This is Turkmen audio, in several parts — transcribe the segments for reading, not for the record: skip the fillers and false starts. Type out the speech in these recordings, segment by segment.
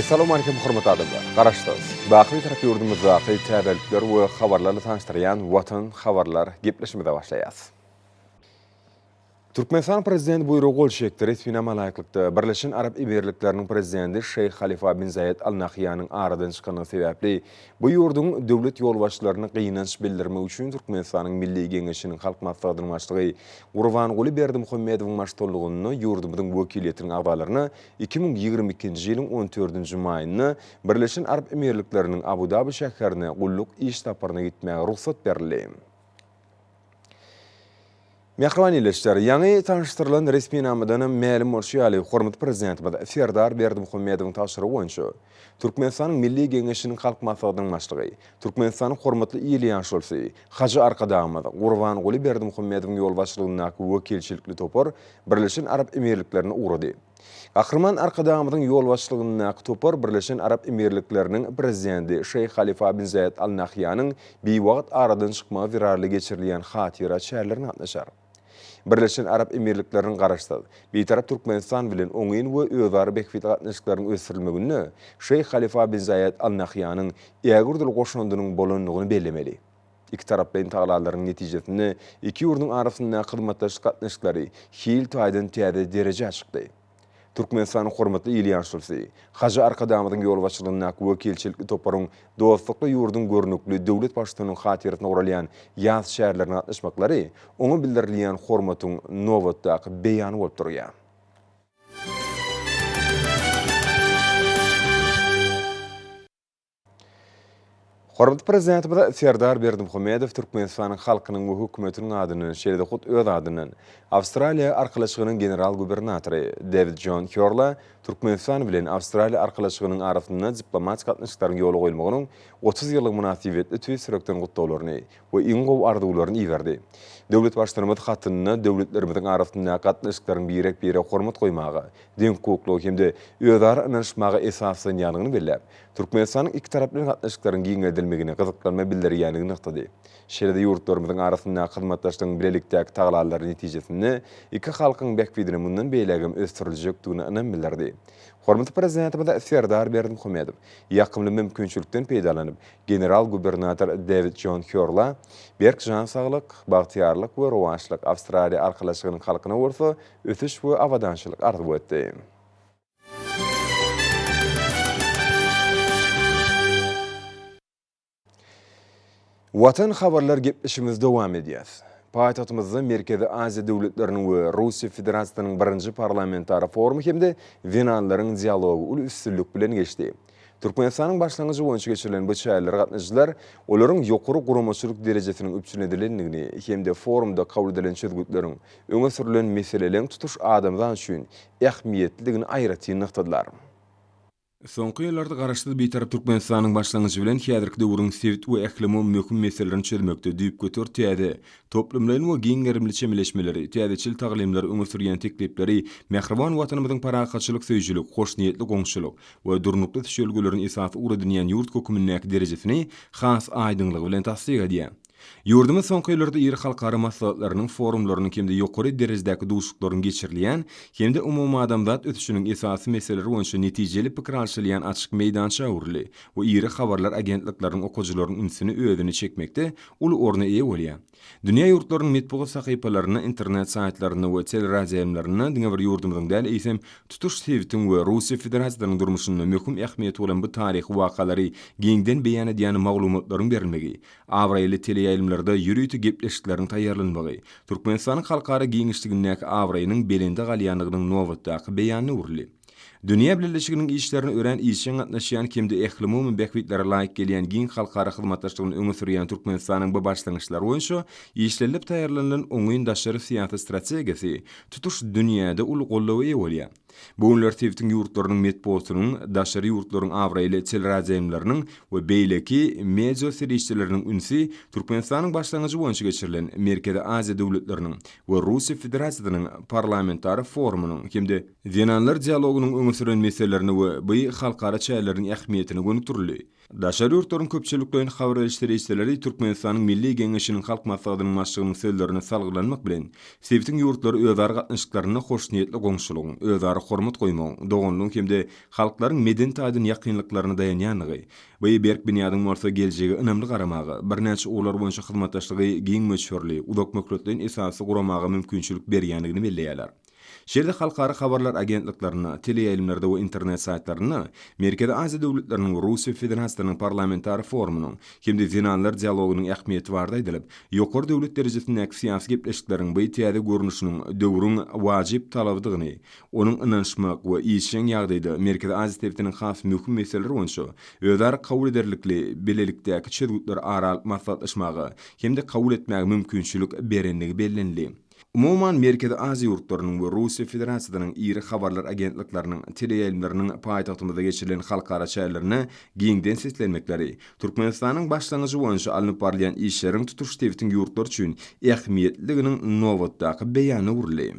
Essalawmalikim hormatly adamlar! Garaşsyz, baky Bitarap ýurdumyzdaky täzelikler we habarlarla tanyşdyrýan Watan habarlar gepleşimize başlaýas. Türkmenistan Prezidenti buýrugy gol çekdi. Resminama laýyklykda, Birleşen Arap Emirlikleriniň Prezidenti Şeýh Halifa bin Zaýed Al Nahýanyň aradan çykanlygy sebäpli, bu ýurduň döwlet ýolbaşçylaryna gynanç bildirmek üçin Türkmenistanyň Milli Geňeşiniň Halk Maslahatynyň Başlygy Gurbanguly Berdimuhamedowyň baştutanlygynda ýurdumyzyň wekiliýetiniň agzalaryna 2022-nji ýylyň on dördünji maýynda Birleşen Arap Emirlikleriniň Abu-Dabi şäherine gulluk iş saparyna gitmäge rugsat berildi. Mähriban ildeşler, ýaňy tanyşdyrylan resminamadanam mälim bolşy ýaly, hormatly Prezidentimiz Serdar Berdimuhamedowyň tabşyrygy boýunça Türkmenistanyň Milli Geňeşiniň Halk Maslahatynyň Başlygy, Türkmenistanyň Hormatly il ýaşulusy, Hajy Arkadagymyz Gurbanguly Berdimuhamedowyň ýolbaşçylygyndaky wekilçilikli topar Birleşen Arap Emirliklerine ugrady. Gahryman Arkadagymyzyň ýolbaşçylygyndaky topar Birleşen Arap Emirlikleriniň Prezidenti Şeýh Halifa bin Zaýed Al Nahýanyň biwagt aradan çykmagy zerarly geçirilýän hatyra çärelerine gatnaşar. Birleşen Arap Emirlikleriniň Garaşsyz, Bitarap Türkmenistan bilen oňyn we özara bähbitli gatnaşyklaryň ösdürilmeginde Şeýh Halifa bin Zaýed Al Nahýanyň ägirt uly goşandynyň bolandygyny bellemeli. Ikitaraplaýyn tagalalaryň netijesinde iki ýurduň arasyndaky hyzmatdaşlyk gatnaşyklary hil taýdan täze derejä çykdy. Türkmenistanyň hormatly il ýaşulusy, Hajy Arkadagymyzyň ýolbaşçylygyndaky wekilçilikli toparyň dostlukly ýurduň görnükli döwlet Baştutanynyň hatyrasyna guralýan ýas çärelerine gatnaşmaklary oňa bildirilýän hormatyň nobatdaky beýany bolup durýar. Hormatly Prezidentimiz Serdar Berdimuhamedow Türkmenistanyň halkynyň we hökümetiniň adyndan, şeýle-de hut öz adyndan Awstraliýa Arkalaşygynyň general-gubernatory Dewid Jon Hýorla Türkmenistan bilen Awstraliýa Arkalaşygynyň arasynda diplomatik gatnaşyklaryň ýola goýulmagynyň 30 ýyllygy mynasybetli tüýs ýürekden gutlaglaryny we iň gowy arzuwlaryny iberdi. Döwlet Baştutanymyz hatynda döwletlerimiziň arasyndaky gatnaşyklaryň birek-birege hormat goýmaga, deňhukuklyga hem-de özara ynanyşmaga esaslanýandygyny belläp, Türkmenistanyň ikitaraplaýyn gatnaşyklaryň giňeldilmegine gyzyklanma bildirýändigini nygtady. Şeýle-de ýurtlarymyzyň arasyndaky hyzmatdaşlygyň bilelikdäki tagallalary netijesinde iki halkyň bähbidine mundan beýlägem ösdüriljekdigine ynam bildirdi. Hormatly Prezidentimiz Serdar Berdimuhamedow ýakymly mümkinçilikden peýdalanyp, general-gubernator Dewid Jon Hýorla berk jan saglyk, bagtyýarlyk we rowaçlyk, Awstraliýa Arkalaşygynyň halkyna bolsa ösüş we abadançylyk arzuw etdi. Watan habarlar gepleşigimizi dowam edýäs. Paýtagtymyzda Merkezi Aziýa döwletleriniň we Russiýa Federasiýasynyň birinji parlamentara forumy hem-de zenanlaryň dialogy uly üstünlik bilen geçdi. Türkmenistanyň başlangyjy boýunça geçirilen bu çärelere gatnaşyjylar olaryň ýokary guramaçylyk derejesiniň üpjün edilendigini hem-de forumda kabul edilen çözgütleriň, öňe sürlen meseleleň tutuş adamzat üçin ähmiýetlidigini aýratyn nygtadylar. Soňky ýyllarda Garaşsyz Bitarap Türkmenistanyň başlangyjy bilen häzirki döwrüň sebit we ählumumy möhüm meselelerini çözmekde düýpgöter täze, toplumlaýyn we giň gerimli çemeleşmeleri, täzeçil taglymlary öňe sürýän teklipleri mähriban Watanymyzyň parahatçylyk söýüjilik, hoşniýetli goňşuçylyk we durnukly ösüş ýörelgelerini esasy ugur edinýän ýurt hökümindäki derejesini has aýdyňlygy bilen tassyk edýär. Ýurdumyz soňky ýyllarda iri halkara maslahatlarynyň, forumlarynyň hem-de ýokary derejedäki duşuşyklaryň geçirilýän hem-de umumadamzat ösüşiniň esasy meseleleri boýunça netijeli pikir alşylýan açyk meýdança öwrüldi we iri habarlar agentlikleriniň okajylarynyň ünsüni özüne çekmekde uly orna eýe bolýar. Dünýä ýurtlarynyň metbugat sahypalarynda, internet saýtlarynda we teleradioýaýlymlarynda diňe bir ýurdumyzyň däl, eýsem, tutuş sebitiň we Russiýa Federasiýasynyň durmuşynda möhüm ähmiýeti bolan bu taryhy wakalary giňden beýan edýän maglumatlaryň berilmegi, abraýly teleýaýlymlarda ýörite gepleşikleriň taýýarlanmagy Türkmenistanyň halkara giňişligindäki abraýynyň belende galýandygynyň nobatdaky beýanyna öwrüldi. Dünýä bileleşiginiň işlerine örän işjeň gatnaşýan hem-de ählumumy bähbitlere laýyk gelýän giň halkara hyzmatdaşlygyny öňe sürýän Türkmenistanyň bu başlangyçlary boýunça işlenilip taýýarlanylan oňyn daşary syýasy strategiýasy tutuş dünýäde uly goldawa eýe bolýar. Bu günler sebitiň ýurtlarynyň metbugatynyň, daşary ýurtlaryň abraýly teleradioýaýlymlarynyň we beýleki media serişdeleriniň ünsi Türkmenistanyň başlangyjy boýunça geçirilen Merkezi Aziýa döwletleriniň we Russiýa Federasiýasynyň Parlamentara forumynyň hem-de Zenanlar dialogynyň öňe süren meselelerine we bu halkara çäreleriniň ähmiýetine gönükdirildi. Daşary ýurtlaryň köpçülikleýin habar beriş serişdeleri Türkmenistanyň Milli Geňeşiniň Halk Maslahatynyň Başlygynyň sözlerine salgylanmak bilen, sebitiň ýurtlary özara gatnaşyklarynda hoşniýetli goňşulygyň, özara hormat goýmagyň, doganlygyň hem-de halklaryň medeni taýdan ýakynlyklaryna daýanýandygy, bu berk binýadyň bolsa geljege ynamly garamaga, birnäçe ugurlar boýunça hyzmatdaşlygy giň möçberli, uzakmöhletleýin esasda guramaga mümkinçilik berýändigini belleýärler. Şeýle-de halkara habarlar agentliklerinde, teleýaýlymlarda we internet saýtlarynda Merkezi Aziýa döwletleriniň we Russiýa Federasiýasynyň parlamentari forumynyň hem-de zenanlar dialogynyň ähmiýeti barada aýdylyp, ýokary döwlet derejesindäki syýasy gepleşikleriň bu täze görnüşiniň döwrüň wajyp talabydygyny, onuň ynanyşmak we işjeň ýagdaýda Merkezi Aziýa sebitiniň has möhüm meseleleri boýunça özara kabul ederlikli bilelikdäki çözgütleri ara alyp maslahatlaşmaga hem-de kabul etmäge mümkinçilik berendigi bellenildi. Umuman, Merkezi Aziýa ýurtlarynyň we Russiýa Federasiýasynyň iri habarlar agentlikleriniň, teleýaýlymlarynyň paýtagtymyzda geçirilen halkara çärelerine giňden seslenmekleri, Türkmenistanyň başlangyjy boýunça alnyp barylýan işleriň tutuş sebitiň ýurtlary üçin ähmiýetliliginiň nobatdaky beýanyna öwrüldi.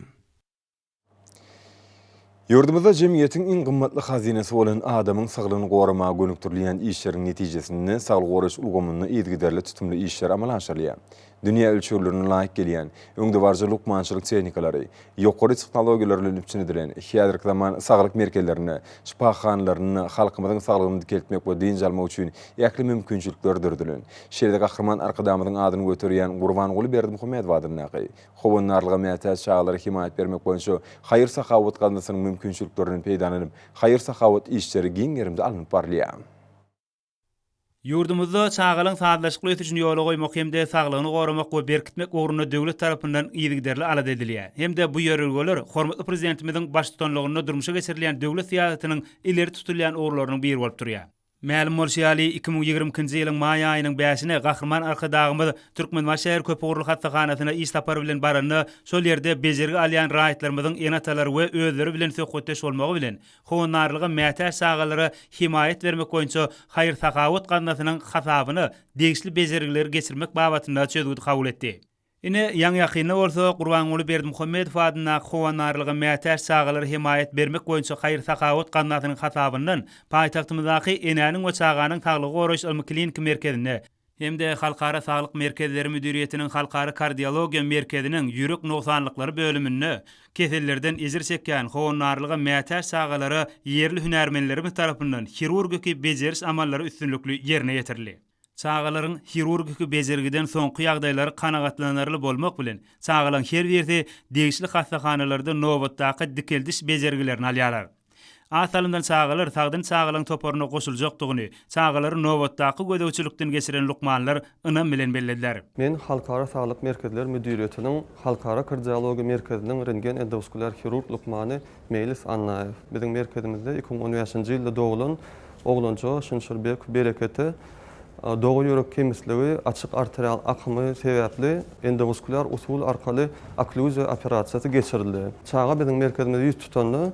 Ýurdumyzda jemgyýetiň iň gymmatly hazynasy bolan adamyň saglygyny goramaga gönükdirilýän işleriň netijesinde saglygy goraýyş ulgamynda yzygiderli tutumly işler amala aşyrylýar. Dünýä ölçeglerine laýyk gelýän, öňdebaryjy lukmançylyk tehnikalary, ýokary tehnologiýalar bilen üpjün edilen häzirki zaman saglyk merkezlerinde, şypahanalarynda halkymyzyň saglygyny dikeltmek we dynç almak üçin ähli mümkinçilikler döredilen. Şeýle-de Gahryman Arkadagymyzyň adyny göterýän Gurbanguly Berdimuhamedow adyndaky Howandarlyga mätäç çagalara hemaýat bermek boýunça haýyr-sahawat gaznasynyň mümkinçiliklerinden peýdalanyp, haýyr-sahawat işleri giň gerimde alnyp barylýar. Ýurdumyzda çagalaryň sazlaşykly ösüşini ýola goýmak hem-de saglygyny goramak we berkitmek ugrunda döwlet tarapyndan yzygiderli alada edilýär hem-de bu ýörelgeler hormatly Prezidentimiziň baştutanlygynda durmuşa geçirilýän döwlet syýasatynyň ileri tutulýan ugurlarynyň biri bolup durýar. Mälim bolşy ýaly, 2022-nji ýylyň maý aýynyň bäşine Gahryman Arkadagymyz Türkmenbaşy şäher köpugurly hassahanasyna iş sapary bilen baranda, şol ýerde bejergi alýan raýatlarymyzyň ene-atalary we özleri bilen söhbetdeş bolmagy bilen, howandarlyga mätäç çagalara hemaýat bermek boýunça haýyr-sahawat gaznasynyň hasabyna degişli bejergileri geçirmek babatynda çözgüdi kabul etdi. Ine, ýaňy-ýakynda bolsa Gurbanguly Berdimuhamedow adyndaky Howandarlyga mätäç çagalara hemaýat bermek boýunça haýyr-sahawat gaznasynyň hasabyndan paýtagtymyzdaky Enäniň we çaganyň saglygy goraýyş ylmy-kliniki merkezinde hem-de Halkara saglyk merkezleri müdiriýetiniň Halkara kardiologiýa merkeziniň ýürek nogsanlyklary bölüminde kesellerden ejir çekýän howandarlyga mätäç çagalara ýerli hünärmenlerimiz tarapyndan hirurgiki bejeriş amallary üstünlikli ýerine ýetirildi. Çagalaryň hirurgiki bejergiden soňky ýagdaýlary kanagatlanarly bolmak bilen, çagalaryň her birisi degişli hassahanalarda nobatdaky dikeldiş bejergilerini alýarlar. Az salymdan çagalar sagdyn çagalaryň toparyna goşuljakdygyny çagalary nobatdaky gözegçilikden geçiren lukmanlar ynam bilen bellediler. Men Halkara saglyk merkezleri müdiriýetiniň Halkara kardiologiýa merkeziniň rentgen-endowaskulýar hirurg lukmany Meýlis Annaýew. Biziň merkezimizde 2015-nji ýylda doglan oglanjyga Şynşyrbekow Berekete doga ýürek kemisligi açyk arterial akymy sebäpli endowaskulýar usul arkaly okklýuziýa operasiýasy geçirildi. Çaga biziň merkezimize ýüz tutanda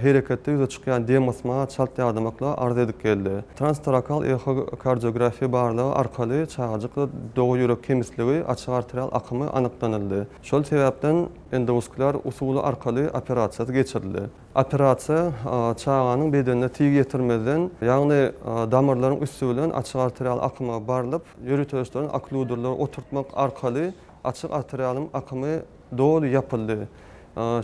hereketde ýüze çykýan dem gysma, çalt ýadamaklyga arz edip geldi. Transtorakal ehokardiografiýa barlagy arkaly çagajykda doga ýürek kemisligi açyk arterial akymy anyklanyldy. Şol sebäpden Endowaskulýar usuly arkaly operasiýasy geçirildi. Operasiýa çaganyň bedenine tyg ýetirmezden, ýagny damarlaryň üsti bilen açyk arterial akyma barlyp, ýöriteleşdirilen okklýuderleri oturtmak arkaly açyk arterialyň akymy doly ýapyldy.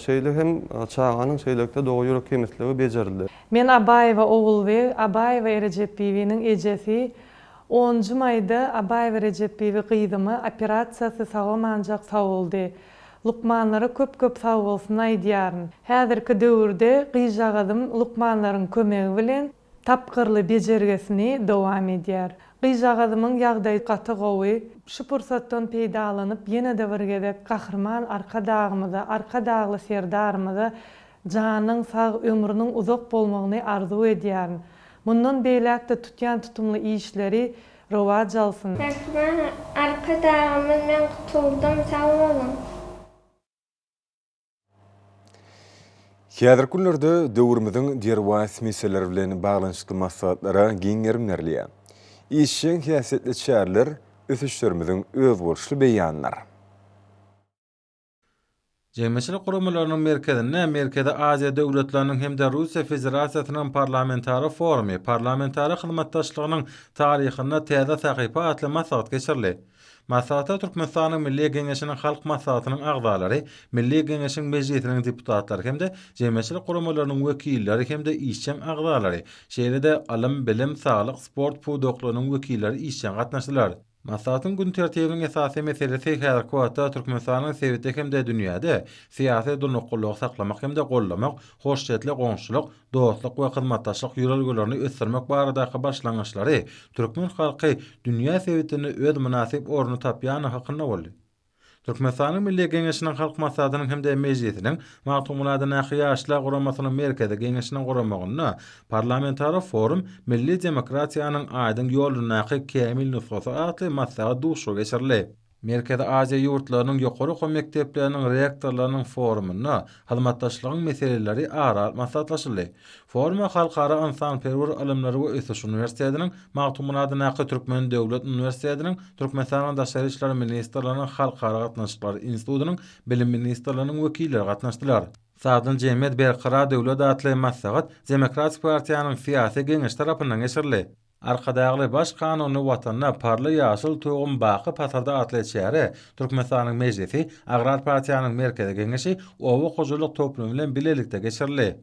Şeýle hem çaganyň şeýlelikde doga ýürek kemisligi bejerildi. Men Abaýewa Ogulbeg, Abaýewa Erejepbibiniň ejesi. Onunjy maýda Abaýewa Rejepbibi gyzyma operasiýasy sagamanjak sag boldy. Lukmanlara köp köp sagbolsun aýdýaryn. Häzirki döwürde gyzjagazym lukmanlaryň kömegi bilen tapgyrly bejergesini dowam edýär. Gyzjagazymyň ýagdaýy gaty gowy. Şu pursatdan peýdalanyp ýene-de bir gezek Gahryman Arkadagymyza, Arkadagly Serdarymyza janynyň sag, ömrüniň uzak bolmagyny arzuw edýärin. Mundan beýläk-de tutýan tutumly işleri rowaç alsyn. Gahryman Arkadagymyz men gutuldym sag boluň. Häzirki günlerde döwrümiziň derwaýys meseleleri bilen baglanyşykly maslahatlara giň gerim berilýär. Işjeň häsiýetli çäreler ösüşlerimiziň özboluşly beýanydyr. Jemgyýetçilik guramalarynyň merkezinde Merkezi Aziýa döwletleriniň hem-de Russiýa Federasiýasynyň Parlamentara forumy, Parlamentara hyzmatdaşlygynyň taryhynda täze sahypa atly maslahat geçirildi. Maslahata Türkmenistanyň Milli Geňeşiniň Halk Maslahatynyň agzalary, Milli Geňeşiň Mejlisiniň deputatlary hem-de jemgyýetçilik guramalarynyň wekilleri hem-de işjeň agzalary, şeýle-de ylym, bilim, saglyk, sport pudaklarynyň wekilleri işjeň gatnaşdylar. Maslahatyň gün tertibiniň esasy meselesi häzirki wagtda Türkmenistanyň sebitde hem-de dünýäde syýasy durnuklylygy saklamak hem-de goldamak, hoşniýetli goňşuçylyk, dostluk we hyzmatdaşlyk ýörelgelerini ösdürmek baradaky başlangyçlary türkmen halky dünýä sebitinde öz mynasyp ornuny tapýany hakynda boldy. Türkmenistanyň Milli Geňeşiniň Halk Maslahatynyň hem-de Mejlisiniň Magtymguly adyndaky Ýaşlar guramasynyň Merkezi Geňeşiniň guramagynda Parlamentara forum, milli demokratiýanyň aýdyň ýolundaky kämil nusgasy atly maslahat duşuşygy geçirildi. Merkezi Aziýa ýurtlarynyň ýokary okuw mekdepleriniň rektorlarynyň forumynda hyzmatdaşlygyň meseleleri ara alyp maslahatlaşyldy. Foruma Halkara ynsanperwer ylymlary we ösüş uniwersitetiniň, Magtymguly adyndaky Türkmen döwlet uniwersitetiniň, Türkmenistanyň Daşary işler ministrliginiň Halkara gatnaşyklary institutynyň, Bilim ministrliginiň wekilleri gatnaşdylar. Sagdyn jemgyýet berkarar döwlet atly maslahat Demokratik partiýanyň syýasy geňeşi tarapyndan geçirildi. Arkadagly Baş Kanuny Watanda parly ýaşyl Tugum baky pasyrdy atly çäre Türkmenistanyň Mejlisi, Agrar partiýanyň Merkezi Geňeşi, Oba hojalyk toplumy bilen bilelikde geçirildi.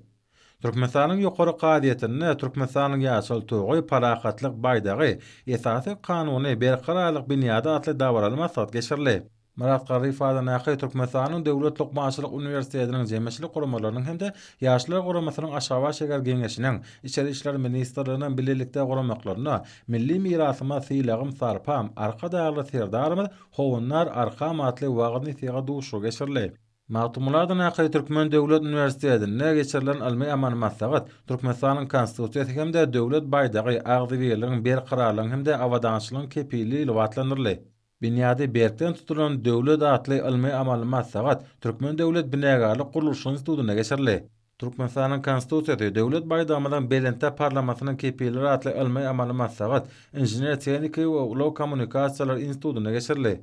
Türkmenistanyň Ýokary kazyýetinde Türkmenistanyň ýaşyl Tugy, parahatlyk baýdagy, Esasy Kanuny, berkararlyk binýady atly dabaraly maslahat geçirildi. Myrat Garryýew adyndaky Türkmenistanyň Döwlet lukmançylyk uniwersitetiniň jemgyýetçilik guramalarynyň hem-de Ýaşlar guramasynyň Aşgabat şäher Geňeşiniň, Içeri işler ministrliginiň bilelikde guramaklarynda Milli mirasyma sylagym, sarpam, Arkadagly Serdarymyz Howandar arkam atly wagyz-nesihat duşuşygy geçirildi. Magtymguly adyndaky Türkmen döwlet uniwersitetinde geçirilen ylmy-amaly maslahat Türkmenistanyň Konstitusiýasy hem-de Döwlet baýdagy agzybirligiň, berkararlygyň hem-de abadançylygyň kepili diýlip atlandyryldy. Binýady berkden tutulan döwlet atly ylmy-amaly maslahat Türkmen döwlet binagärlik gurluşyk institutynda geçirildi. Türkmenistanyň Konstitusiýasy, Döwlet baýdagymyzyň belentde parlamasynyň kepilleri atly ylmy-amaly maslahat Inžener-tehniki we ulag kommunikasiýalary institutynda geçirildi.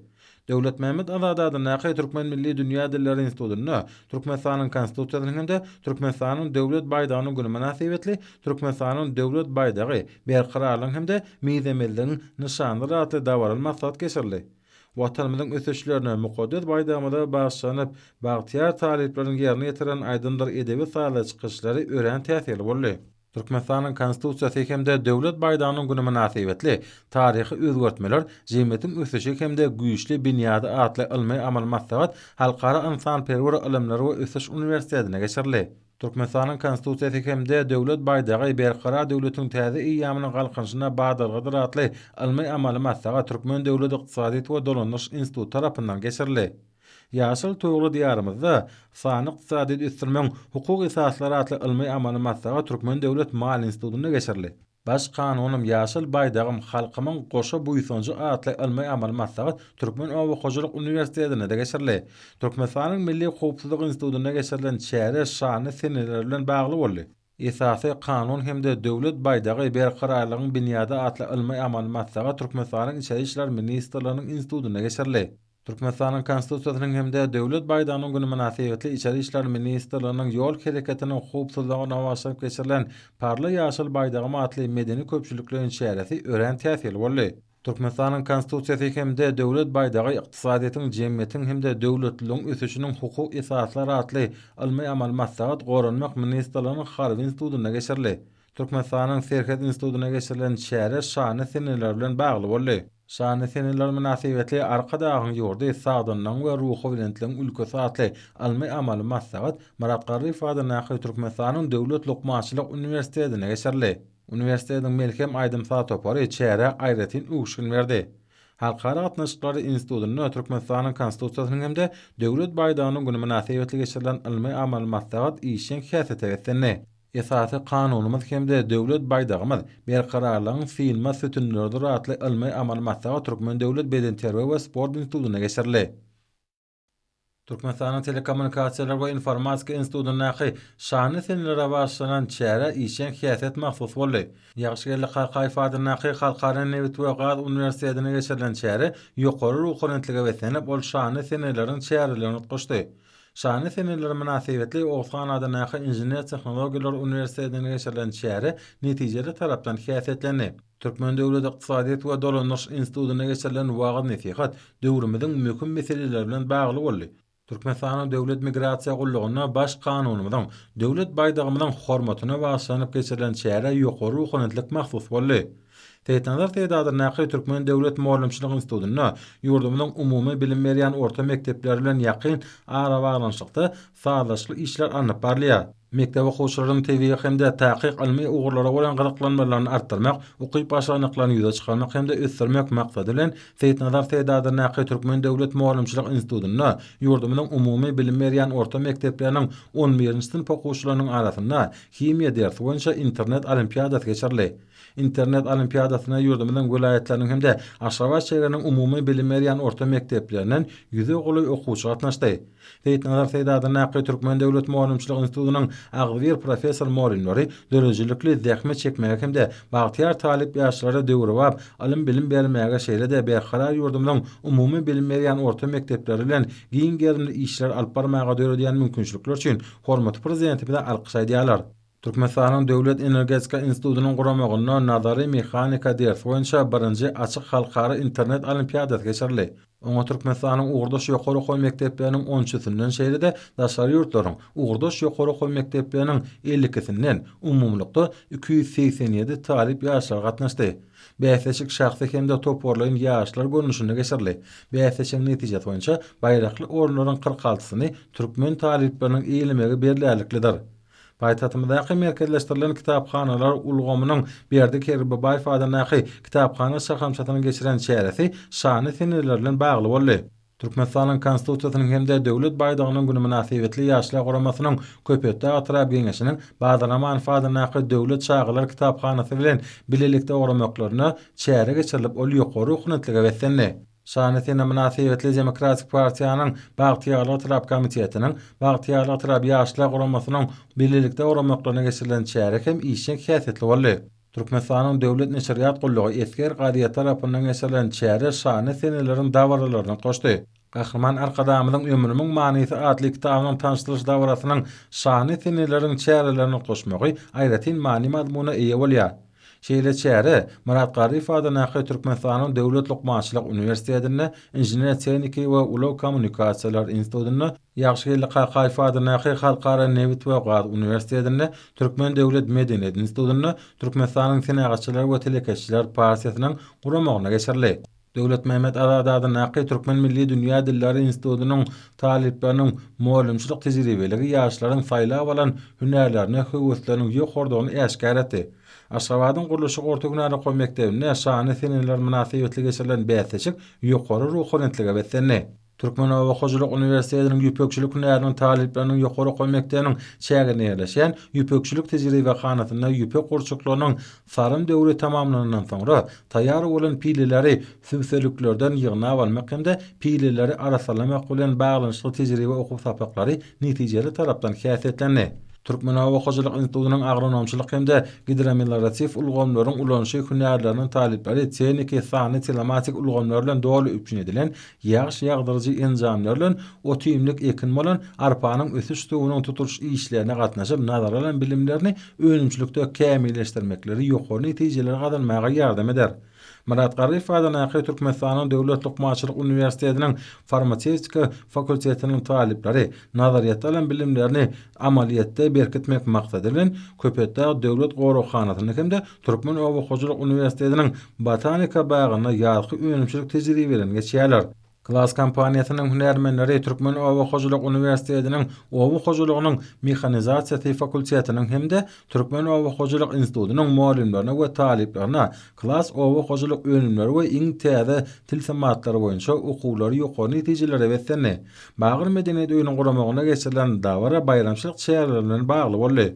Döwletmämmet Azady adyndaky Türkmen milli dünýä dilleri institutynda Türkmenistanyň Konstitusiýasynyň hem-de Türkmenistanyň Döwlet baýdagynyň güni mynasybetli Türkmenistanyň Döwlet baýdagy, berkararlygyň hem-de mizemezligiň nyşanydyr atly dabaraly maslahat geçirildi. Watanymyzyň ösüşlerine, mukaddes baýdagymyza bagyşlanyp, bagtyýar talyplaryň ýerine ýetiren aýdymdyr edebi-sazly çykyşlary örän täsirli boldy. Türkmenistanyň Konstitusiýasy hem-de Döwlet baýdagynyň güni mynasybetli Taryhy özgertmeler, jemgyýetiň ösüşi hem-de güýçli binýady atly ylmy-amaly maslahat Halkara ynsanperwer ylymlary we ösüş uniwersitetinde geçirildi. Türkmenistanyň Konstitusiýasy hem-de Döwlet baýdagy Berkarar döwletiň täze eýýamynyň Galkynyşyna badalgadyr atly ylmy-amaly maslahat Türkmen döwlet ykdysadyýet we dolandyryş instituty tarapyndan geçirildi. Ýaşyl Tugly Diýarymyzda sanly ykdysadyýeti ösdürmegiň hukuk esaslary atly ylmy-amaly maslahat Türkmen döwlet maliýe institutynda geçirildi. Baş Kanunym, ýaşyl Baýdagym, halkymyň goşa buýsanjy atly ylmy-amaly maslahat Türkmen oba hojalyk uniwersitetinde-de geçirildi. Türkmenistanyň Milli howpsuzlyk institutynda geçirilen çäre şanly seneler bilen bagly boldy. Esasy Kanun hem-de Döwlet baýdagy, berkararlygyň binýady atly ylmy-amaly maslahat Türkmenistanyň Içeri işler ministrliginiň institutynda geçirildi. Türkmenistanyň Konstitusiýasynyň hem-de Döwlet baýdagynyň güni mynasybetli Içeri işler ministrliginiň ýol hereketiniň howpsuzlygyna bagyşlanyp geçirilen Parla ýaşyl baýdagym atly medeni-köpçülikleýin çäresi örän täsirli boldy. Türkmenistanyň Konstitusiýasy hem-de Döwlet baýdagy ykdysadyýetiň, jemgyýetiň hem-de döwletliligiň ösüşiniň hukuk esaslary atly ylmy-amaly maslahat Goranmak ministrliginiň Harby institutynda geçirildi. Türkmenistanyň Serhet institutynda geçirilen çäre şanly seneler bilen bagly boldy. Şanly seneler mynasybetli Arkadagyň ýurdy, sagdynlygyň we ruhubelentligiň ülkesi atly ylmy-amaly maslahat Myrat Garryýew adyndaky Türkmenistanyň Döwlet lukmançylyk uniwersitetinde geçirildi. Uniwersitetiň Melhem aýdym-saz topary çärä aýratyn öwüşgin berdi. Halkara gatnaşyklary institutynda Türkmenistanyň Konstitusiýasynyň hem-de Döwlet baýdagynyň güni mynasybetli geçirilen ylmy-amaly maslahat işjeň häsiýete beslendi. Esasy Kanunymyz hem-de Döwlet baýdagymyz berkararlygyň synmaz sütünleridir atly ylmy-amaly maslahat Türkmen döwlet bedenterbiýe we sport institutynda geçirildi. Türkmenistanyň Telekommunikasiýalar we informatika institutyndaky şanly senelere bagyşlanan çärä işjeň häsiýet mahsus boldy. Ýagşygeldi Kakaýew adyndaky Halkara nebit we gaz uniwersitetinde geçirilen çäre ýokary ruhubelentlige beslenip, ol şanly seneleriň çärelerini utgaşdy. Şanly seneler mynasybetli Oguzhan adyndaky Inžener-tehnologiýalar uniwersitetinde geçirilen çäre netijeli tarapdan häsiýetlendi. Türkmen döwlet ykdysadyýet we dolandyryş institutynda geçirilen wagyz-nesihat döwrümiziň möhüm meseleleri bilen bagly boldy. Türkmenistanyň Döwlet migrasiýa gullugynda Baş Kanunymyzyň, Döwlet baýdagymyzyň hormatyna bagyşlanyp geçirilen çärä ýokary ruhubelentlik mahsus boldy. Seýitnazar Seýit adyndaky Türkmen döwlet mugallymçylyk institutynda ýurdumyzyň umumy bilim berýän orta mekdepleri bilen ýakyn arabaglanyşykda sazlaşykly işler alnyp barylýar. Mekdep okuwçylarynyň tebigy hem-de takyk ylmy ugurlara bolan gyzyklanmalaryny artdyrmak, ukyp-başarnyklaryny ýüze çykarmak hem-de ösdürmek maksady bilen, Seýitnazar Seýit adyndaky Türkmen döwlet mugallymçylyk institutynda ýurdumyzyň umumy bilim berýän orta mekdepleriniň on birinji synp okuwçylarynyň arasynda himiýa dersi boýunça internet olimpiadasy geçirildi. Internet olimpiadasyna ýurdumyzyň welaýatlarynyň hem-de Aşgabat şäheriniň umumy bilim berýän orta mekdeplerinden ýüze golaý okuwçy gatnaşdy. Seýitnazar Seýit adyndaky Türkmen döwlet mugallymçylyk institutynyň agzybir professor-mugallymlary döredijilikli zähmet çekmäge hem-de bagtyýar talyp ýaşlara döwrebap ylym-bilim bermäge şeýle-de berkarar ýurdumyzyň umumy bilim berýän orta mekdepleri bilen giň gerimli işler alyp barmaga döredýän mümkinçilikler üçin hormatly Prezidentimize alkyş aýdýarlar. Türkmenistanyň Döwlet energetika institutynyň guramagynda nazary mehanika dersi boýunça birinji açyk halkara internet olimpiadasy geçirildi. Oňa Türkmenistanyň ugurdaş ýokary okuw mekdepleriniň on üçüsinden şeýle-de daşary ýurtlaryň ugurdaş ýokary okuw mekdepleriniň 52-sinden umumylykda 287 talyp ýaşlar gatnaşdy. Bäsleşik şahsy hem-de toparlaýyn ýaryşlar görnüşinde geçirildi. Bäsleşigiň netijesi boýunça baýrakly orunlaryň 46-syny türkmen talyplarynyň eýelemegi bellärliklidir. Paýtagtymyzdaky merkezleşdirilen kitaphanalar ulgamynyň Berdi Kerbabaýew adyndaky kitaphana şahamçasynyň geçiren çäresi şanly seneler bilen bagly boldy. Türkmenistanyň Konstitusiýasynyň hem-de Döwlet baýdagynyň güni mynasybetli Ýaşlar guramasynyň Köpetdag etrap Geňeşiniň Bazar Amanow adyndaky Döwlet çagalar kitaphanasy bilen bilelikde guramaklarynda çäre geçirilip, ol ýokary ruhubelentlige beslendi. Şanly sene mynasybetli Demokratik partiýanyň Bagtyýarlyk etrap komitetiniň, Bagtyýarlyk etrap Ýaşlar guramasynyň bilelikde guramaklaryna geçirilen çäre hem işjeň häsiýetli boldy. Türkmenistanyň Döwlet neşirýat gullugy Esger gazeti tarapyndan geçirilen çäre şanly seneleriň dabaralaryna goşdy. Gahryman Arkadagymyzyň Ömrümiň manysy atly kitabynyň tanyşdyrylyş dabarasynyň şanly seneleriň çärelerine goşmagy aýratyn many-mazmuna eýe bolýar. Şeýle çäre Myrat Garryýew adyndaky Türkmenistanyň Döwlet lukmançylyk uniwersitetinde, Inžener-tehniki we ulag kommunikasiýalar institutynda, Ýagşygeldi Kakaýew adyndaky Halkara nebit we gaz uniwersitetinde, Türkmen döwlet medeniýet institutynda Türkmenistanyň Senagatçylar we telekeçiler partiýasynyň guramagynda geçirildi. Döwletmämmet Azady adyndaky Türkmen milli dünýä dilleri institutynyň talyplarynyň mugallymçylyk tejribeligi ýaşlaryň saýlap alan hünärlerine höwesleriniň ýokarydygyny äşgär etdi. Aşgabadyň gurluşyk orta hünär okuw mekdebinde şanly seneler mynasybetli geçirilen bäsleşik ýokary ruhubelentlige beslendi. Türkmen oba hojalyk uniwersitetiniň ýüpekçilik hünäriniň talyplarynyň ýokary okuw mekdebiniň çäginde ýerleşýän ýüpekçilik tejribehanasynda ýüpek gurçuklarynyň sarym döwri tamamlanandan soňra taýýar bolan pileleri sübseliklerden ýygnap almak hem-de pileleri arassalamak bilen baglanyşykly tejribe okuw sapaklary netijeli tarapdan häsiýetlendi. Türkmen oba hojalyk institutynyň agronomçylyk hem-de gidromelioratiw ulgamlaryň ulanyşy hünärleriniň talyplary tehniki, sanly telematik ulgamlar bilen doly üpjün edilen Ýagyş ýagdyryjy enjamlar bilen ot-iýmlik ekin bolan arpanyň ösüş suwunyň tutulyş işlerine gatnaşyp, nazara alan bilimlerini önümçilikde kämilleşdirmekleri ýokary netijeleri gazanmaga ýardam eder. Myrat Garryýew adyndaky Türkmenistanyň Döwlet lukmançylyk uniwersitetiniň farmasewtika fakultetiniň talyplary nazaryýetde alan bilimlerini amalyýetde berkitmek maksady bilen, Köpetdag döwlet goraghanasynda hem-de Türkmen oba hojalyk uniwersitetiniň Botanika bagynda ýazky önümçilik tejribelerini geçýärler. Klas kompaniýasynyň hünärmenleri Türkmen oba hojalyk uniwersitetiniň Oba hojalygynyň mehanizasiýasy fakultetiniň hem-de Türkmen oba hojalyk institutynyň mugallymlaryna we talyplaryna Klas oba hojalyk önümleri we iň täze tilsimatlary boýunça okuwlary ýokary netijelere beslendi. Bagyr medeniýet öýüniň guramagynda geçirilen dabara baýramçylyk çäreleri bilen bagly boldy.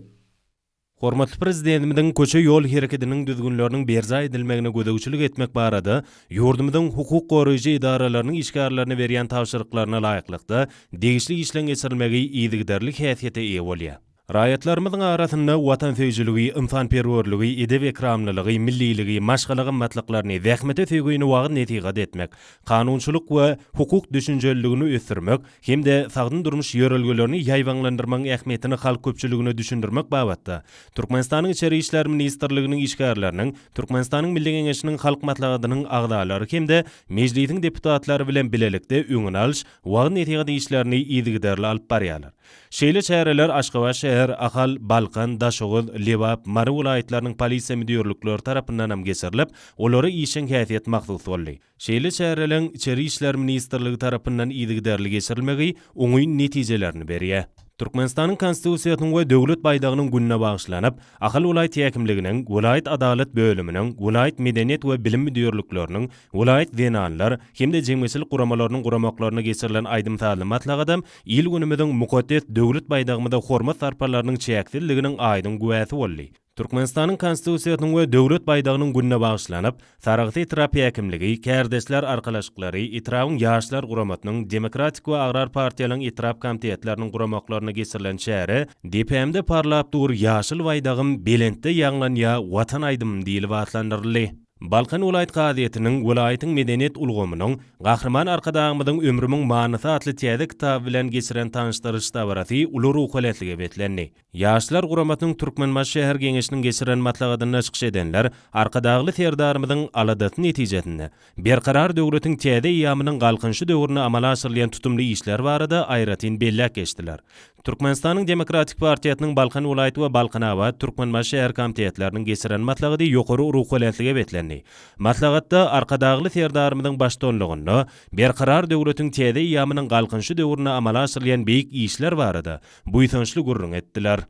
Hormatly Prezidentimiziň köçe-ýol hereketiniň düzgünleriniň berjaý edilmegine gözegçilik etmek barada ýurdumyzyň hukuk goraýjy edaralarynyň işgärlerine berýän tabşyryklaryna laýyklykda, degişli işleň geçirilmegi yzygiderli häsiýete eýe bolýar. Raýatlarymyzyň arasynda watansöýüjiligi, ynsanperwerligi, edep-ekramlylygy, milliligi, maşgala gymmatlyklaryny, zähmete söýgini wagyz-nesihat etmek, kanunçylyk we hukuk düşünjeliligini ösdürmek hem-de sagdyn durmuş ýörelgelerini ýaýbaňlandyrmagyň ähmiýetini halk köpçüligine düşündirmek babatda Türkmenistanyň Içeri işler ministrliginiň işgärleriniň Türkmenistanyň Milli Geňeşiniň Halk Maslahatynyň agzalary hem-de Mejlisiň deputatlary bilen bilelikde öňüni alyş, wagyz-nesihat işlerini yzygiderli alyp barýarlar. Şeýle çäreler Aşgabat şäher, Ahal, Balkan, Daşoguz, Lebap, Mary welaýatlarynyň polisiýa müdirlikleri tarapyndan hem geçirilip, olara işjeň häsiýet mahsus boldy. Şeýle çäreleň Içeri işler ministrligi tarapyndan yzygiderli geçirilmegi oňyn netijelerini berýär. Türkmenistanyň Konstitusiýasynyň we Döwlet baýdagynyň gününe bagyşlanyp, Ahal welaýat häkimliginiň, welaýat adalat bölüminiň, welaýat medeniýet we bilim müdirlikleriniň, welaýat zenanlar hem-de jemgyýetçilik guramalarynyň guramaklarynda geçirilen aýdym-sazly maslahatam il-günümiziň mukaddes Döwlet baýdagymyza hormat-sarpalarynyň çäksizliginiň aýdyň güwäsi boldy. Türkmenistanyň Konstitusiýasynyň we Döwlet baýdagynyň gününe bagyşlanyp, Sarahs etrap häkimligi, Kärdeşler arkalaşyklary, etrabyň Ýaşlar guramasynyň, Demokratik we Agrar partiýalaryň etrap komitetleriniň guramaklarynda geçirilen çäre Depämde parlap dur ýaşyl baýdagym, belentde ýaňlanýa Watan aýdymym diýlip atlandyryldy. Balkan welaýat gazetiniň, welaýatyň medeniýet ulgamynyň Gahryman Arkadagymyzyň Ömrümiň manysy atly täze kitaby bilen geçiren tanyşdyryş dabarasy uly ruhubelentlige beslendi. Ýaşlar guramasynyň Türkmenbaşy şäher Geňeşiniň geçiren maslahatynda çykyş edenler Arkadagly Serdarymyzyň aladasy netijesinde Berkarar döwletiň täze eýýamynyň Galkynyşy döwründe amala aşyrylýan tutumly işler barada aýratyn belläp geçdiler. Türkmenistanyň Demokratik partiýasynyň Balkan welaýat we Balkanabat, Türkmenbaşy şäher komitetleriniň geçiren maslahady ýokary ruhubelentlige beslendi. Maslahatda Arkadagly Serdarymyzyň baştutanlygynda Berkarar döwletiň täze eýýamynyň Galkynyşy döwründe amala aşyrylýan beýik işler barada buýsançly gürrüň etdiler.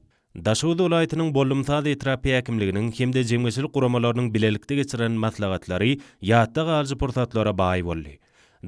Daşoguz welaýatynyň Bollumsaz etrap häkimliginiň hem-de jemgyýetçilik guramalarynyň bilelikde geçiren maslahatlary ýatda galyjy pursatlara baý boldy.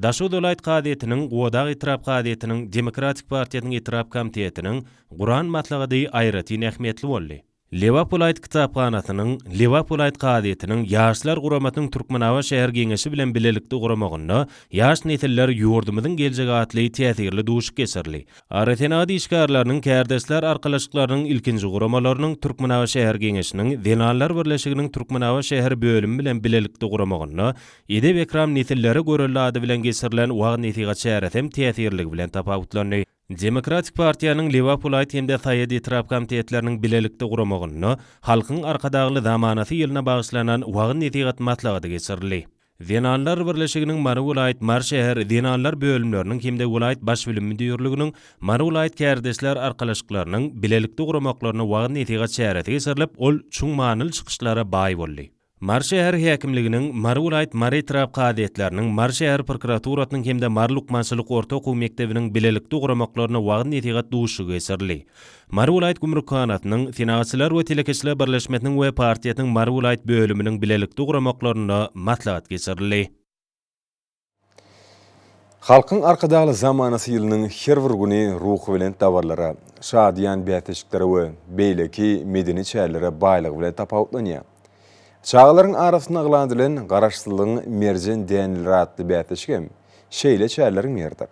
Daşoguz welaýat kazyýetiniň, Gubadag etrap kazyýetiniň, Demokratik partiýasynyň etrap komitetiniň guran maslahady aýratyn ähmiýetli boldy. Lebap welaýat kitaphanasynyň, Lebap welaýat kazyýetiniň, Ýaşlar guramasynyň Türkmenabat şäher Geňeşi bilen bilelikde guramagynda Ýaş nesiller, ýurdumyzyň geljegi atly täsirli duşuşyk geçirildi. Agrosenagat işgärleriniň kärdeşler arkalaşyklarynyň ilkinji guramalarynyň Türkmenabat şäher Geňeşiniň, Zenanlar birleşiginiň Türkmenabat şäher bölümi bilen bilelikde guramagynda Edep-ekram nesillere görelde ady bilen geçirilen wagyz-nesihat çäresi hem täsirliligi bilen tapawutlandy. Demokratik partiýanyň Lebap welaýat hem-de Saýat etrap komitetleriniň bilelikde guramagynda Halkyň Arkadagly zamanasy ýylyna bagyşlanan wagyz-nesihat maslahaty geçirildi. Zenanlar birleşiginiň Mary welaýat, Mary şäher Zenanlar bölümleriniň hem-de welaýat Baş bilim müdirliginiň, Mary welaýat kärdeşler arkalaşyklarynyň bilelikde guramaklarynda wagyz-nesihat çäresi geçirilip, ol çuň manyly çykyşlara baý boldy. Mary şäher häkimliginiň, Mary welaýat, Mary etrap kazyýetleriniň, Mary şäher prokuraturasynyň hem-de Mary lukmançylyk orta okuw mekdebiniň bilelikde guramaklarynda wagyz-nesihat duşuşygy geçirildi. Mary welaýat gümrükhanasynyň, Senagatçylar we telekeçiler birleşmesiniň we partiýasynyň Mary welaýat bölüminiň bilelikde guramaklarynda maslahat geçirildi. Halkyň Arkadagly zamanasy ýylynyň her bir güni ruhubelent dabaralara, şadyýan bäsleşiklere we beýleki medeni çärelere baýlygy bilen tapawutlanýar. Çagalaryň arasynda yglan edilen Garaşsyzlygyň merjen däneleri atly bäsleşik hem şeýle çäreleriň biridir.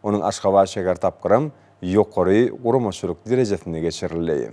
Onuň Aşgabat şäher tapgyram ýokary guramaçylyk derejesinde geçirildi.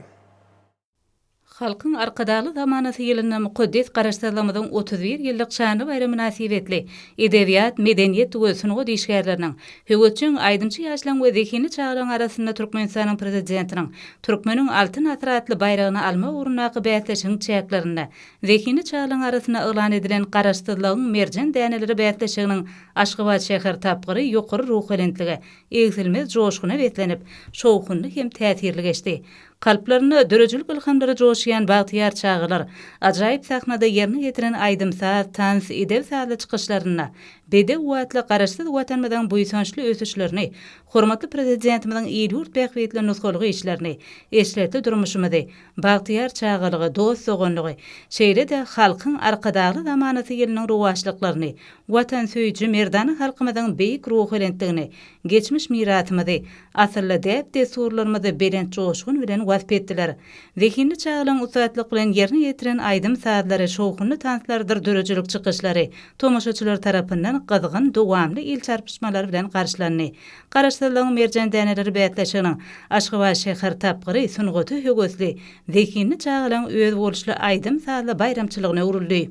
Halkyň Arkadagly zamanasy ýylynda mukaddes Garaşsyzlygymyzyň 31 ýyllyk şanly baýramy mynasybetli edebiýat, medeniýet we sungat işgärleriniň, höwesjeň aýdymçy ýaşlaryň we zehinli çagalaryň arasynda Türkmenistanyň Prezidentiniň Türkmeniň Altyn asyry atly baýragyny almak ugrundaky bäsleşigiň çäklerinde zehinli çagalaryň arasynda yglan edilen Garaşsyzlygyň merjen däneleri bäsleşiginiň Aşgabat şäher tapgyry ýokary ruhubelentlige, egsilmez joşguna beslenip, şowhunly hem täsirli geçdi. Kalplarynda döredijilik ylhamlary joşýan bagtyýar çagalar ajaýyp sahnada ýerine ýetiren aýdym-saz, tans, edebi-sazly çykyşlarynda bedew atly Garaşsyz Watanymyzyň buýsançly ösüşlerini, hormatly Prezidentimiziň il-ýurt bähbitli nusgalyk işlerini, eşretli durmuşymyzy, bagtyýar çagalygy, dost-doganlygy, şeýle-de Halkyň Arkadagly zamanasy ýylynyň rowaçlyklaryny, watansöýüji merdana halkymyzyň beýik ruhubelentligini, geçmiş mirasymyzy, asylly däp-dessurlarymyzy belent joşgun bilen wasp etdiler. Zehinli çagalaryň ussatlyk bilen ýerine ýetiren aýdym-sazlary, şowhunly tanslarydyr döredijilik çykyşlary tomaşaçylar tarapyndan. gyzgyn, dowamly el çarpyşmalary bilen garşylandy. Garaşsyzlygyň merjen däneleri bäsleşiginiň Aşgabat şäher tapgyry sungata höwesli, zehinli çagalaryň özboluşly aýdym-sazly baýramçylygyna öwrüldi.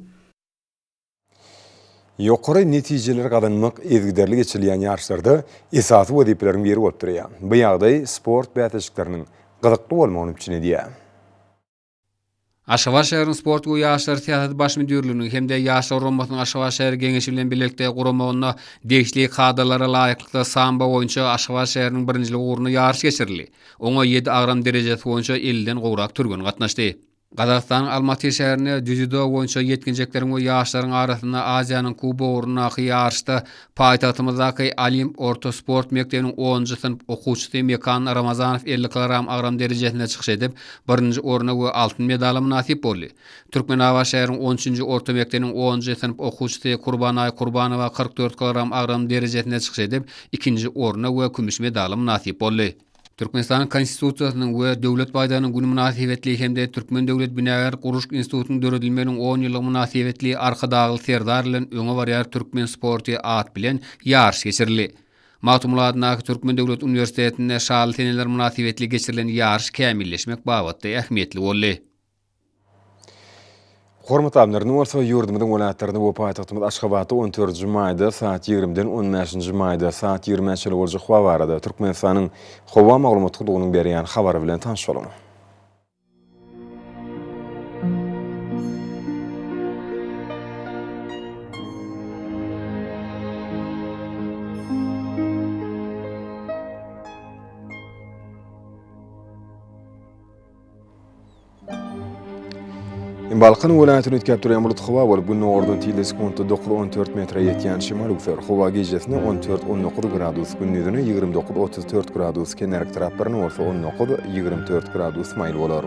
Ýokary netijeleri gazanmak yzygiderli geçirilýän ýaryşlarda esasy wezipeleriň biri bolup durýar. Bu ýagdaý sport bäsleşikleriniň gyzykly bolmagyny üpjün edýär. Aşgabat şäheriniň Sport we ýaşlar syýasaty baş müdirliginiň hem-de Ýaşlar guramasynyň Aşgabat şäher Geňeşi bilen bilelikde guramagynda degişli kadalara laýyklykda sambo boýunça Aşgabat şäheriniň birinjiligi ugrunda ýaryş geçirildi. Oňa ýedi agram derejesi boýunça elliden gowrak türgen gatnaşdy. Gazagystanyň Almaty şäherinde dzýudo boýunça ýetginjekleriň we ýaşlaryň arasynda Aziýanyň Kubogy ugrundaky ýaryşda paýtagtymyzdaky Olimp orta sport mekdebiniň onunjy synp okuwçysy Mekan Ramazanow 50 kilogram agram derejesinde çykyş edip, birinji orna we altyn medala mynasyp boldy. Türkmenabat şäheriniň on üçünji orta mekdebiniň onunjy synp okuwçysy Kurbanaý Kurbanowa 44 kilogram agram derejesinde çykyş edip, ikinji orna we kümüş medala mynasyp boldy. Türkmenistanyň Konstitusiýasynyň we Döwlet baýdagynyň güni mynasybetli hem-de Türkmen döwlet binagärlik-gurluşyk institutynyň döredilmeginiň on ýyllygy mynasybetli Arkadagly Serdar bilen öňe barýar türkmen sporty at bilen ýaryş geçirildi. Magtymguly adyndaky Türkmen döwlet uniwersitetinde şanly seneler mynasybetli geçirilen ýaryş kämilleşmek babatda ähmiýetli boldy. Hormatly adamlar, indi bolsa ýurdumyzyň welaýatlarynda we paýtagtymyz Aşgabatda on dördünji maýda saat ýigrimiden on bäşinji maýda saat ýigrimä çenli boljak howa barada Türkmenistanyň Howa maglumat gullugynyň berýän habary bilen tanyş boluň. Balkan welaýatyny üýtgäp durýan bulut howa bolup, gündogardan tizligi sekuntda dokuz-on dört metre ýetýän şemal öwser. Howa gijesine on dört-on dokuz gradus, gündizine 29-34 gradus, kenarki taraplaryna bolsa on dokuz, 24 gradus maýyl bolar.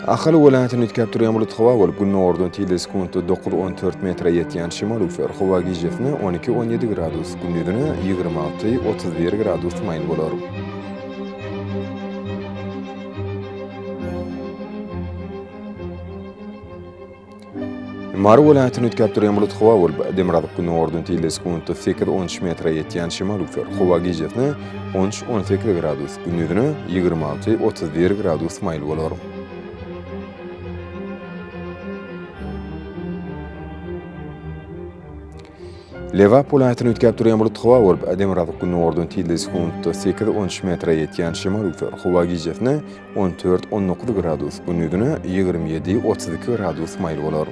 Ahal welaýatyny üýtgäp durýan bulut howa bolup, gündogardan tizligi sekuntda dokuz-on dört metre ýetýän şemal öwser. Howa gijesine on iki-on ýedi gradus, gündizine 26, 31 gradus maýyl bolar. Mary welaýatyny üýtgäp durýan bulut howa bolup, demirgazyk-gündogardan tizligi sekuntda sekiz-on üç metre ýetýän şemal öwser. Howa gijesine on üç-on sekiz gradus, gündizine 26, 31 gradus maýyl bolar. Lebap welaýatyny üýtgäp durýan bulut howa bolup, demirgazyk-gündogardan tizligi sekuntda sekiz-on üç metre ýetýän şemal öwser. Howa gijesine on dört-on dokuz gradus, gündizine 27, 32 gradus maýyl bolar.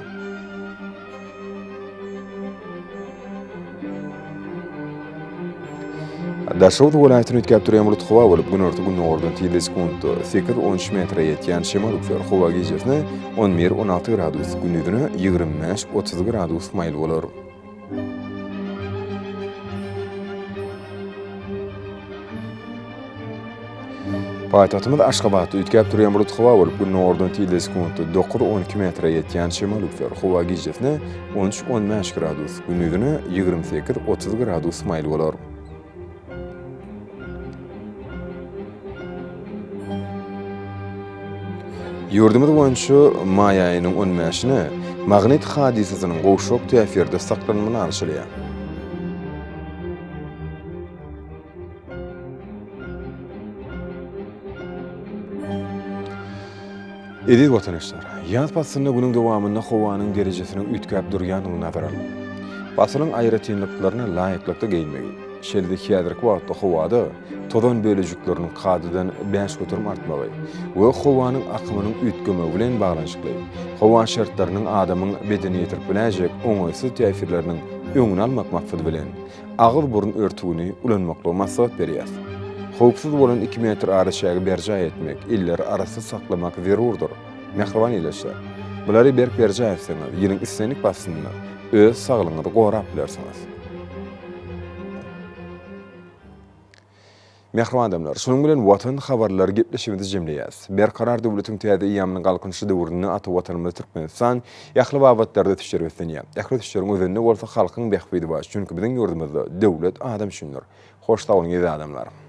Daşoguz welaýatyny üýtgäp durýan bulut howa bolup, günorta-gündogardan tizligi sekuntda sekiz-on üç metre ýetýän şemal öwser. Howa gijesine on bir-on alty gradus, gündizine 25, 30 gradus maýyl bolar. Paýtagtymyz Aşgabatda üýtgäp durýan bulut howa bolup, gündogardan tizligi sekuntda dokuz-on iki metre ýetýän şemal öwser. Howa gijesine on üç-on bäş gradus, gündizine 28-30 gradus maýyl bolar. Ýurdumyz boýunça maý aýynyň on bäşine magnit hadysasynyň gowşak täsirde saklanmagyna garaşylýar. Eziz watandaşlar! Ýaz paslynda günüň dowamynda howanyň derejesiniň üýtgäp durýandygyny nazara alyp, pasylyň aýratynlyklaryna laýyklykda geýinmegi, şeýle-de häzirki wagtda howada tozan bölejikleriniň kadadan 5% artmagy we howanyň akymynyň üýtgemegi bilen baglanyşykly howa şertleriniň adamyň bedenine ýetirip biläýjek oňaýsyz täsirleriniň öňüni almak maksady bilen, agyz-burun örtügini ulanmaklygy maslahat berýäris. Howpsuz bolan iki metr araçägi berjaý etmek, elleri arassa saklamak zerurdyr. Mähriban ildeşler! Bulary berk berjaý etseňiz, ýylyň islendik paslynda öz saglygyňyzy gorap bilersiňiz. Mähriban adamlar, şunuň bilen Watan habarlary gepleşigimizi jemleýäris. Berkarar döwletiň täze eýýamynyň Galkynyşy döwründe ata Watanymyz Türkmenistan ähli babatlarda ösüşlere beslenýär. Ähli ösüşleriň özeninde bolsa halkyň bähbidi bar. Çünki biziň ýurdumyzda döwlet adam üçindir. Hoş sag boluň eziz adamlar!